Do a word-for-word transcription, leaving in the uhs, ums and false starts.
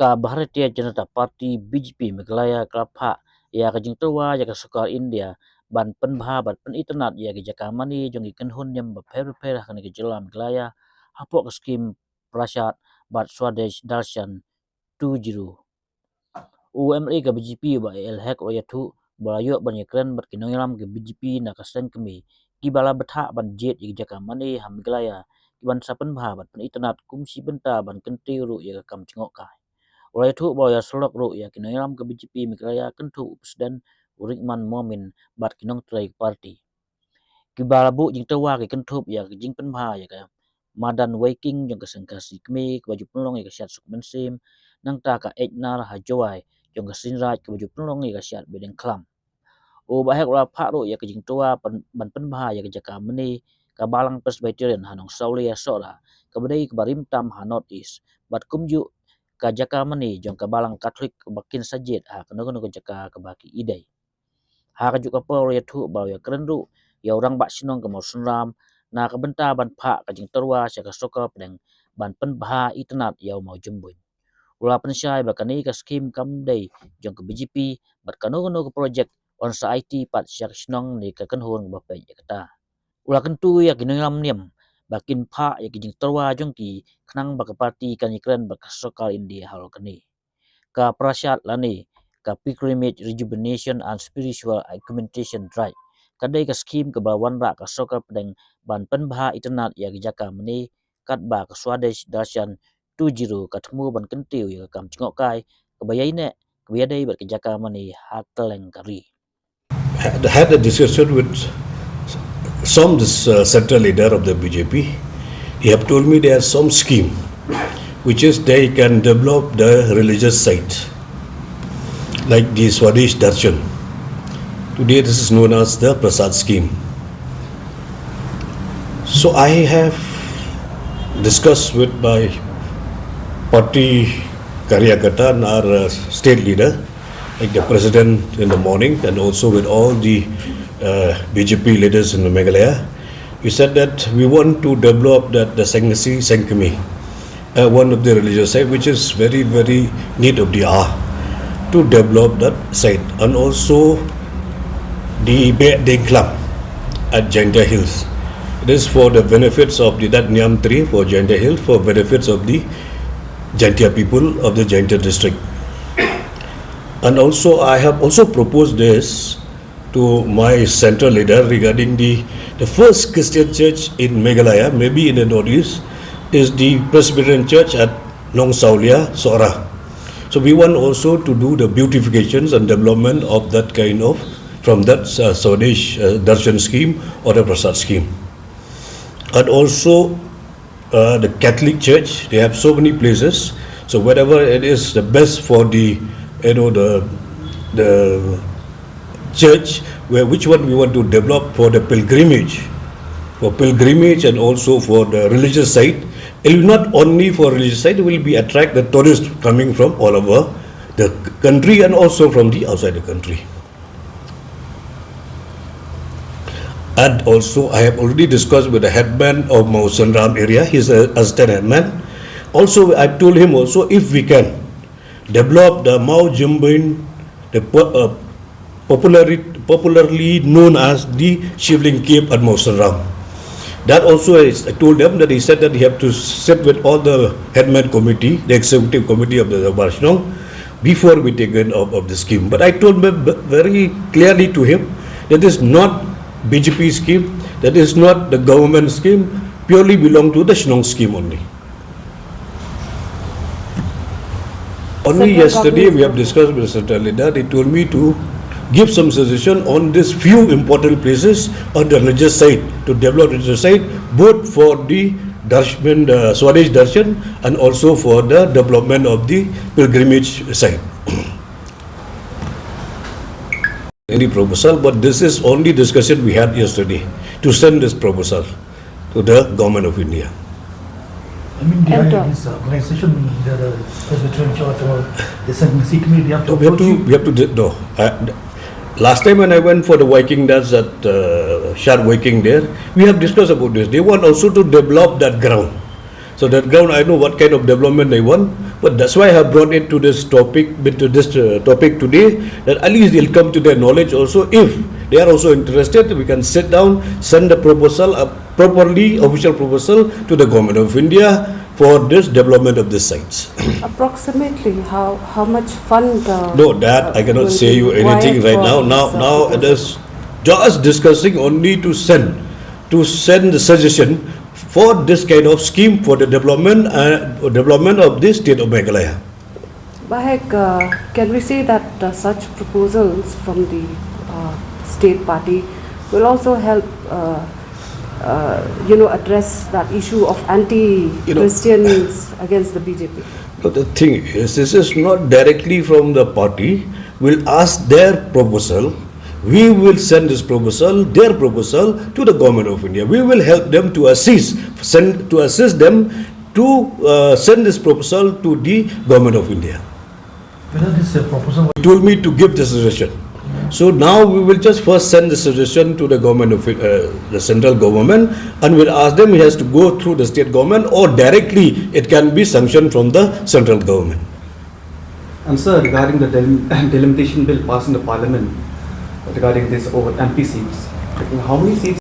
Ka Bharatiya Janata Party, B J P, Meghalaya ka la phah ïa ka jingtyrwa ïa ka sorkar India ban pynbha bad pynitynnad ïa ki jaka mane jong ki kynhun niam bapher bapher ha kane ka jylla Meghalaya hapoh ka skhim Prasad bad Swadesh Darshan two zero. U M L A ka B J P u Bah A L Hek u la ïathuh ba la ïoh ban ïakren bad ki nongïalam ka B J P na ka seng kmie kiba la bthah ban jied ïa ki jaka mane ha Meghalaya ki ban sa pynbha bad pynitynnad kum shi bynta ban kyntiew ruh ïa ka kam jngohkai. U la ïathuh ba u la ïasyllok ruh ïa ki nongïalam ka B J P Meghalaya kynthup u President u Rikman Momin bad ki nongtrei ka party. Kiba la buh jingtyrwa ki kynthup ïa ka jingpynbha ïa ka madan Waiking jong ka seng Khasi Kmie kaba ju pynlong ïa ka shad Suk Mynsiem, nangta ka Ejnar ha Jowai jong ka Seiñ Raij kaba ju pynlong ïa ka shad Bedengkhlam. U Bah Hek u la phah ruh ïa ka jingtyrwa pyn-, ban pynbha ïa ka jaka mane ka Balang Presbyterian ha Nongsawlia Sohra kaba dei kaba rim tam ha North East bad kumjuh ka jaka mane jong ka Balang Katholik kaba kin sa jied ha kano kano ka jaka kaba ki ïadei. Ha kajuh ka por u la ïathuh ba u ïakren ruh ïa u Rangbah Shnong ka Mawsynram na ka bynta ban phah ka jingtyrwa sha ka sorkar pdeng ban pynbha itynnad ïa u Mawjymbuin. U la pynshai ba kane ka skhim kam dei jong ka B J P bad kano kano ka projek yn sa aiti pat sha ka shnong ne ka kynhun kaba peit ïa kata. U la kyntu ïa ki nongïalam niam ba kin phah ïa ki jingtyrwa jong ki khnang ba ka party kan ïakren bad ka sorkar India halor kane. Ka Prasad lane ka Pilgrimage Rejuvenation and Spiritual Augmentation Drive ka dei ka skhim kaba wanrah ka sorkar pdeng ban pynbha itynnad ïa ki jaka mane katba ka Swadesh Darshan two zero ka thmu ban kyntiew ïa ka kam jngohkai kaba ïaineh kaba ïadei bad ki jaka mane ha kylleng ka ri. Had, had a discussion with some this uh, central leader of the B J P. He have told me there are some scheme which is they can develop the religious site like the Swadesh Darshan. Today this is known as the Prasad scheme. So I have discussed with my party karyakarta and our uh, state leader, like the president in the morning, and also with all the uh, B J P leaders in Meghalaya. We said that we want to develop that the Seng Khasi Seng Kmie, uh, one of the religious site which is very, very need of the hour to develop that site, and also the Bedengkhlam at Jaintia Hills. It is for the benefits of the that Niam tree for Jaintia Hills, for benefits of the Jaintia people of the Jaintia district. And also, I have also proposed this to my central leader regarding the, the first Christian church in Meghalaya, maybe in the Northeast, is the Presbyterian Church at Nongsawlia, Sohra. So we want also to do the beautifications and development of that kind of, from that uh, Swadesh uh, Darshan scheme or the Prasad scheme. And also uh, the Catholic Church, they have so many places. So whatever it is the best for the, you know, the the church, where which one we want to develop for the pilgrimage, for pilgrimage and also for the religious site. It will not only for religious site, it will be attract the tourists coming from all over the country and also from the outside the country. And also, I have already discussed with the headman of Mawsynram area, he's a assistant headman. Also, I told him also if we can develop the Mawjymbuin, the po- uh, popularly, popularly known as the Shivling Cave at Mawsynram. That also, I told them that he said that he have to sit with all the headman committee, the executive committee of the Darbar Shnong, before we take in of, of the scheme. But I told him very clearly to him that is not B J P scheme, that is not the government scheme, purely belong to the Shnong scheme only. Only yesterday we have discussed with the central leader. He told me to give some suggestion on these few important places on the religious side, to develop religious side, both for the Darshan, uh, Swadesh Darshan, and also for the development of the pilgrimage site. Any proposal, but this is only discussion we had yesterday to send this proposal to the government of India. I mean, they are this uh, organization, they are the Presbyterian Church or the Saint Nicholas Committee, they have to No, we have approach to, you. We have to, di- no. I, last time when I went for the Viking dance at uh, Shad Viking there, we have discussed about this. They want also to develop that ground. So that ground, I know what kind of development they want. But that's why I have brought it to this topic, to this uh, topic today, that at least they'll come to their knowledge also. If they are also interested, we can sit down, send the proposal, a properly official proposal to the Government of India for this development of these sites. Approximately how how much fund? Uh, No, that I cannot say you anything right now. Now, now it is just discussing only to send, to send the suggestion for this kind of scheme for the development and development of the state of Meghalaya. Bahek, uh, can we say that uh, such proposals from the uh, state party will also help, uh, uh, you know, address that issue of anti-Christians against the B J P? But the thing is, this is not directly from the party. We'll ask their proposal. We will send this proposal, their proposal, to the Government of India. We will help them to assist, send to assist them to uh, send this proposal to the Government of India. Whether this uh, proposal He told me to give the suggestion. So now we will just first send the suggestion to the government of uh, the central government, and we'll ask them, he has to go through the state government, or directly it can be sanctioned from the central government. And sir, regarding the delim- delimitation bill passed in the parliament regarding this over M P seats, how many seats